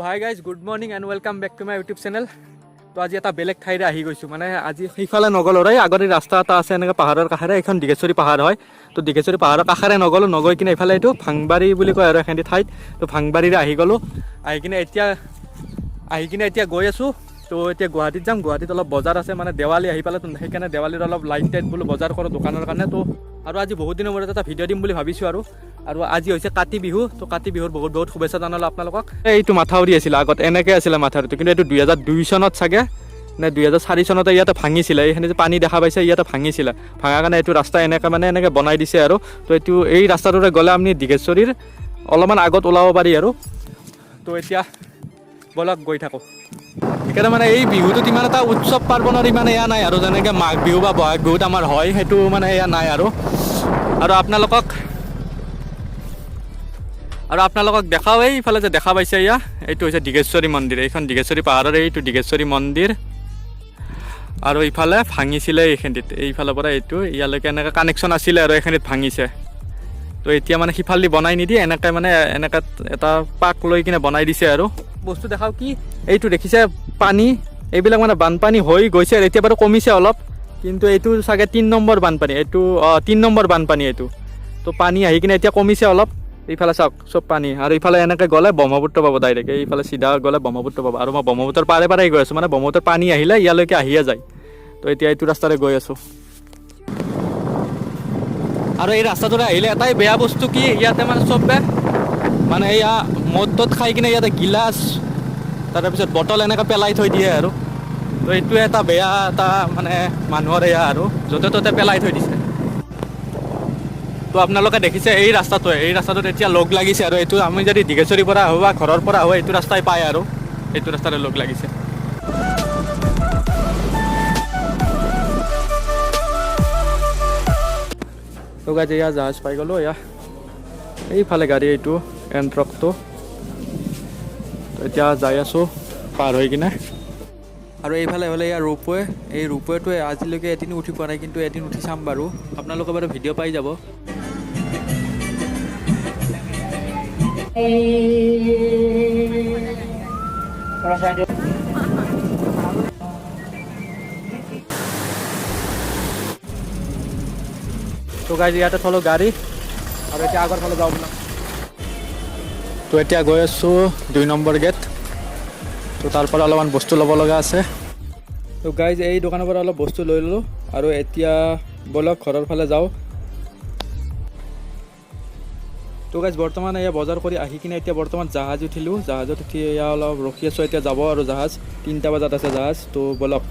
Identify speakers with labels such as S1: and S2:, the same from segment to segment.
S1: Hi guys, good morning and welcome back to my YouTube channel. তো আজি এটা বেলেগ ঠাইৰে আহি গৈছোঁ। মানে আজি সেইফালে নগ'লো, এই আগতে ৰাস্তা এটা আছে এনেকৈ পাহাৰৰ কাষেৰে, এইখন দীঘেশ্বৰী পাহাৰ হয়। তো দীঘেশ্বৰী পাহাৰৰ কাষেৰে নগ'লো, নগৈ কিনে এইফালে এইটো ভাংবাৰী বুলি কয় আৰু এখেন্দি ঠাইত, তো ভাংবাৰীৰে আহি গ'লোঁ। আহি কিনে এতিয়া গৈ আছোঁ। তো এতিয়া গুৱাহাটীত যাম। গুৱাহাটীত অলপ বজাৰ আছে, মানে দেৱালী আহি পালে, তো সেইকাৰণে দেৱালীৰ অলপ লাইট টাইট বোলো বজাৰ কৰোঁ দোকানৰ কাৰণে। তো আৰু আজি বহুত দিনৰ মূৰত এটা ভিডিঅ' দিম বুলি ভাবিছোঁ। আৰু আৰু আজি হৈছে কাতি বিহু। তো কাতি বিহুৰ বহুত বহুত শুভেচ্ছা জনালোঁ আপোনালোকক। এইটো মাথাউৰি আছিলে আগত, এনেকৈ আছিলে মাথাউৰিটো। কিন্তু এইটো 2002 চনত চাগে নে 2004 চনতে ইয়াতে ভাঙিছিলে। এইখিনি যে পানী দেখা পাইছে, ইয়াতে ভাঙিছিলে। ভাঙাৰ কাৰণে এইটো ৰাস্তা এনেকৈ মানে এনেকৈ বনাই দিছে। আৰু তো এইটো এই ৰাস্তাটোৰে গ'লে আপুনি দীঘেশ্বৰীৰ অলপমান আগত ওলাব পাৰি। আৰু তো এতিয়া ব'লক, গৈ থাকোঁ। সেইকাৰণে মানে এই বিহুটোত ইমান এটা উৎসৱ পাৰ্বণৰ ইমান এয়া নাই আৰু, যেনেকৈ মাঘ বিহু বা বহাগ বিহুত আমাৰ হয়, সেইটো মানে এয়া নাই। আৰু আৰু আপোনালোকক দেখাওঁ, এইফালে যে দেখা পাইছে এয়া, এইটো হৈছে দীঘেশ্বৰী মন্দিৰ। এইখন দীঘেশ্বৰী পাহাৰৰ এইটো দীঘেশ্বৰী মন্দিৰ। আৰু ইফালে ভাঙিছিলে এইখিনিত, এইফালৰ পৰা এইটো ইয়ালৈকে এনেকৈ কানেকশ্যন আছিলে আৰু এইখিনিত ভাঙিছে। তো এতিয়া মানে সিফালেদি বনাই নিদি এনেকৈ মানে এনেকৈ এটা পাক লৈ কিনে বনাই দিছে। আৰু বস্তু দেখাওঁ কি, এইটো দেখিছে পানী, এইবিলাক মানে বানপানী হৈ গৈছে আৰু এতিয়া বাৰু কমিছে অলপ, কিন্তু এইটো চাগে 3 নম্বৰ বানপানী এইটো। অঁ, 3 নম্বৰ বানপানী এইটো। তো পানী আহি কিনে এতিয়া কমিছে অলপ। এইফালে চাওক, চব পানী। আৰু ইফালে এনেকৈ গ'লে ব্ৰহ্মপুত্ৰ পাব ডাইৰেক্ট। এইফালে চিধা গ'লে ব্ৰহ্মপুত্ৰ পাব। আৰু মই ব্ৰহ্মপুত্ৰৰ পাৰে পাৰে গৈ আছোঁ, মানে ব্ৰহ্মপুত্ৰৰ পানী আহিলে ইয়ালৈকে আহিয়ে যায়। তো এতিয়া এইটো ৰাস্তাৰে গৈ আছোঁ। আৰু এই ৰাস্তাটোৰে আহিলে এটাই বেয়া বস্তু কি, ইয়াতে মানে চবে মানে এয়া মদ তদ খাই কিনে ইয়াতে গিলাচ, তাৰপিছত বটল এনেকৈ পেলাই থৈ দিয়ে। আৰু তো এইটোৱে এটা বেয়া এটা মানে মানুহৰ এয়া আৰু য'তে ত'তে পেলাই থৈ দিছে। তো আপোনালোকে দেখিছে এই ৰাস্তাটোৱে, এই ৰাস্তাটোত এতিয়া লগ লাগিছে। আৰু এইটো আমি যদি দীঘেশ্বৰীৰ পৰা আহোঁ বা ঘৰৰ পৰা আহোঁ, এইটো ৰাস্তাই পায় আৰু এইটো ৰাস্তাৰে লগ লাগিছে। তো গাইজ, এয়া জাহাজ পাই গ'লোঁ। এয়া এইফালে গাড়ী, এইটো এণ্ট্ৰকটো। তো এতিয়া যাই আছোঁ পাৰ হৈ কিনে।
S2: আৰু এইফালে হ'লে ইয়াৰ ৰোপৱে। এই ৰোপৱেটোৱে আজিলৈকে এদিনো উঠি পোৱা নাই, কিন্তু এদিন উঠি চাম বাৰু। আপোনালোকে বাৰু ভিডিঅ' পাই যাব।
S1: তো গাইজ, ইয়াতে থলোঁ গাড়ী আৰু এতিয়া আগৰ ফালে যাওঁ বোলা। তো এতিয়া গৈ আছোঁ 2 নম্বৰ গেট। তো তাৰ পৰা অলপমান বস্তু ল'ব লগা আছে। তো গাইজ, এই দোকানৰ পৰা অলপ বস্তু লৈ ল'লোঁ আৰু এতিয়া ব'লক, ঘৰৰ ফালে যাওঁ। তো গাইজ, বৰ্তমান এয়া বজাৰ কৰি আহি কিনে এতিয়া বৰ্তমান জাহাজ উঠিলোঁ। জাহাজত উঠি এয়া অলপ ৰখি আছোঁ। এতিয়া যাব আৰু জাহাজ, 3টা বজাত আছে জাহাজ। তো ব'লক।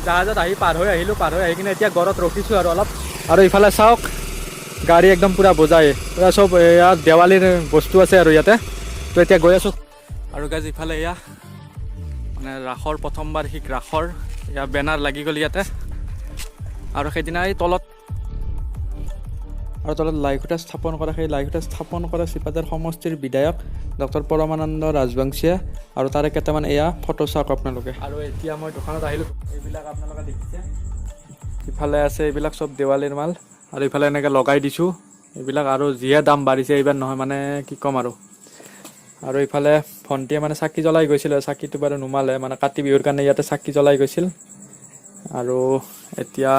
S1: জাহাজত আহি পাৰ হৈ আহিলোঁ। পাৰ হৈ আহি কিনে এতিয়া ঘৰত ৰখিছোঁ আৰু অলপ। আৰু ইফালে চাওক, গাড়ী একদম পূৰা বোজাই, পূৰা চব এয়া দেৱালীৰ বস্তু আছে আৰু ইয়াতে। তো এতিয়া গৈ আছোঁ। আৰু গাইজ, ইফালে এয়া মানে ৰাসৰ প্ৰথম বাৰ্ষিক ৰাসৰ এয়া বেনাৰ লাগি গ'ল ইয়াতে। আৰু সেইদিনা এই তলত
S2: আৰু তলত লাইখুঁটা স্থাপন কৰা, সেই লাইখুঁটা স্থাপন কৰা চিপাঝাৰ সমষ্টিৰ বিধায়ক ডক্টৰ পৰমানন্দ ৰাজবংশীয়ে। আৰু তাৰে কেইটামান এয়া ফটো চাওক আপোনালোকে।
S1: আৰু এতিয়া মই দোকানত আহিলোঁ। এইবিলাক আপোনালোকে দেখিছে, ইফালে আছে এইবিলাক চব দেৱালীৰ মাল। আৰু ইফালে এনেকৈ লগাই দিছোঁ এইবিলাক। আৰু যিহে দাম বাঢ়িছে এইবাৰ নহয়, মানে কি ক'ম আৰু। আৰু ইফালে ভণ্টিয়ে মানে চাকি জ্বলাই গৈছিলে, চাকিটো বাৰু নুমালে। মানে কাতি বিহুৰ কাৰণে ইয়াতে চাকি জ্বলাই গৈছিল। আৰু এতিয়া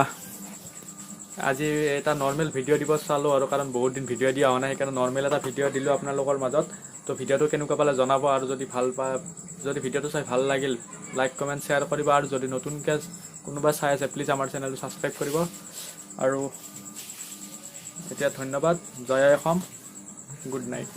S1: আজি এটা নৰ্মেল ভিডিঅ' দিব চালোঁ আৰু, কাৰণ বহুত দিন ভিডিঅ' দিয়া হোৱা নাই, সেইকাৰণে নৰ্মেল এটা ভিডিঅ' দিলোঁ আপোনালোকৰ মাজত। তো ভিডিঅ'টো কেনেকুৱা পালে জনাব। আৰু যদি ভাল পায়, যদি ভিডিঅ'টো চাই ভাল লাগিল, লাইক, কমেণ্ট, শ্বেয়াৰ কৰিব। আৰু যদি নতুনকৈ কোনোবা চাই আছে, প্লিজ আমাৰ চেনেলটো ছাবস্ক্ৰাইব কৰিব। আৰু এতিয়া ধন্যবাদ। জয় আই অসম। Good night.